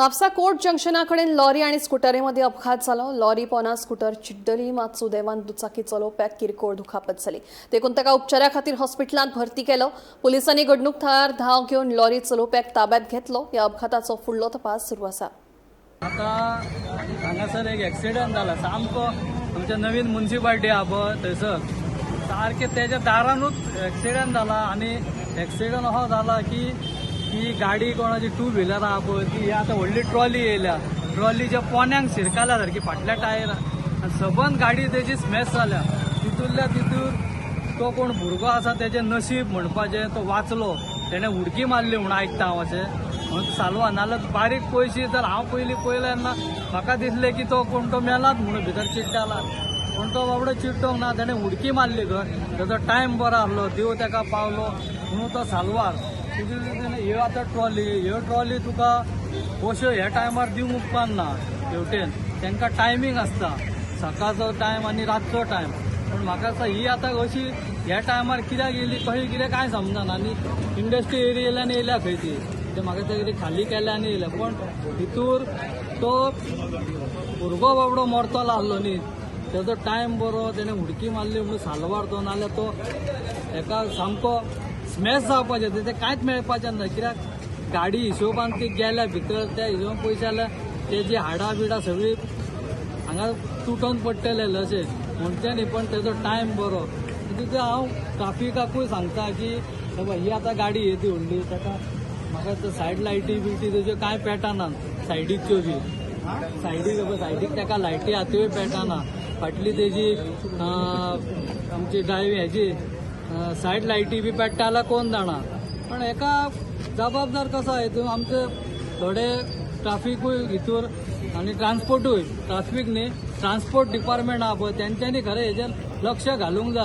Mapusa court जंक्शना कडेन lorry आनी स्कुटरी मदीं अपघात जालो. लॉरी पोना स्कुटर चिड्डली, मात सुदैवान दुचाकी चलोवप्याक किरकोळ दुखापत जाली. देखून ताका उपचारा खातीर हॉस्पिटलांत भरती केलो. पुलिसांनी घडणूक थळार धांव घेवन लॉरी चलोवप्याक ताब्यात घेतलो. ह्या अपघाताचो फुडलो तपास सुरू आसा. आता हांगासर एक एक्सिडंट जाला सामको. आमच्या नवीन मुन्सिपाल्टी आहा पळय, थंयसर सारकें तेज्या दारानूच एक्सिडंट जाला. आनी एक्सिडंट असो जाला की ती गाडी कोणाची टू व्हिलर आहा पळय, ती ही आतां व्हडली ट्रॉली येयल्या. ट्रॉलीच्या पोन्यांक शिरकाल्या सारकी फाटल्या टायरा आनी सबंद गाडी तेजी स्मॅश जाल्या. तितूंतल्या तितूर तो कोण भुरगो आसा, तेजें नशीब म्हणपाचें, तो वाचलो. तेणें उडकी मारली म्हणून आयकता हांव अशें, म्हणून साल्वा. नाल्यार बारीक पयशी तर हांव पयलीं पळयलें तेन्ना म्हाका दिसलें की तो कोण तो मेलाच म्हणून भितर चिड्डाला. पूण तो बाबडो चिड्डोंक ना, तेणें उडकी मारली खंय. तेजो टायम बरो आसलो, देव तेका पावलो म्हणून तो साल्वार. तितून ह्यो आतां ट्रॉली, ह्यो ट्रॉली तुका अश्यो ह्या टायमार दिवंक उपकारना. हेवटेन तांकां टायमींग आसता, सकाळचो टायम आनी रातचो टायम. पूण म्हाका दिसता ही आतां अशी ह्या टायमार कित्याक येयली, कशी कितें कांय समजना. आनी इंडस्ट्री एरियेल्यान येयल्या खंय ती, ते म्हाका दिसता कितें खाली केल्या आनी येयल्या. पण हितूर तो भुरगो बाबडो मरतलो आसलो न्ही. तेजो टायम बरो, तेणें उडकी मारली म्हणून साल्वार तो. नाल्यार तो हेका सामको स्मॅश जावपाचें, तें कांयच मेळपाचें ना. कित्याक गाडी हिशोबान ती गेल्या भितर, त्या हिशोबान पयशे जाल्यार तेजी हाडां बिडां सगळीं हांगा तुटोन पडटले अशें म्हणचें न्ही. पण तेजो टायम बरो. तितून हांव ट्राफिकाकूय सांगता की बाबा, ही आतां गाडी येती व्हडली, ताका म्हाका सायड लायटी बिटी तेज्यो कांय पेटना. सायडीकच्यो बी, सायडीक सायडीक ताका लायटी आहा त्योय पेटना. फाटली तेजी आमची ड्रायव्हिंग हेजी सायड लायटी बी पेट्टा जाल्यार कोण जाणा. पण हेका जबाबदार कसो हितून आमचे थोडे ट्राफिकूय हितूर आनी ट्रान्सपोर्टूय. ट्राफीक न्ही, ट्रान्सपोर्ट डिपार्टमेंट आहा पळय, तेंच्यांनी खरें हेजेर लक्ष घालूंक जाय.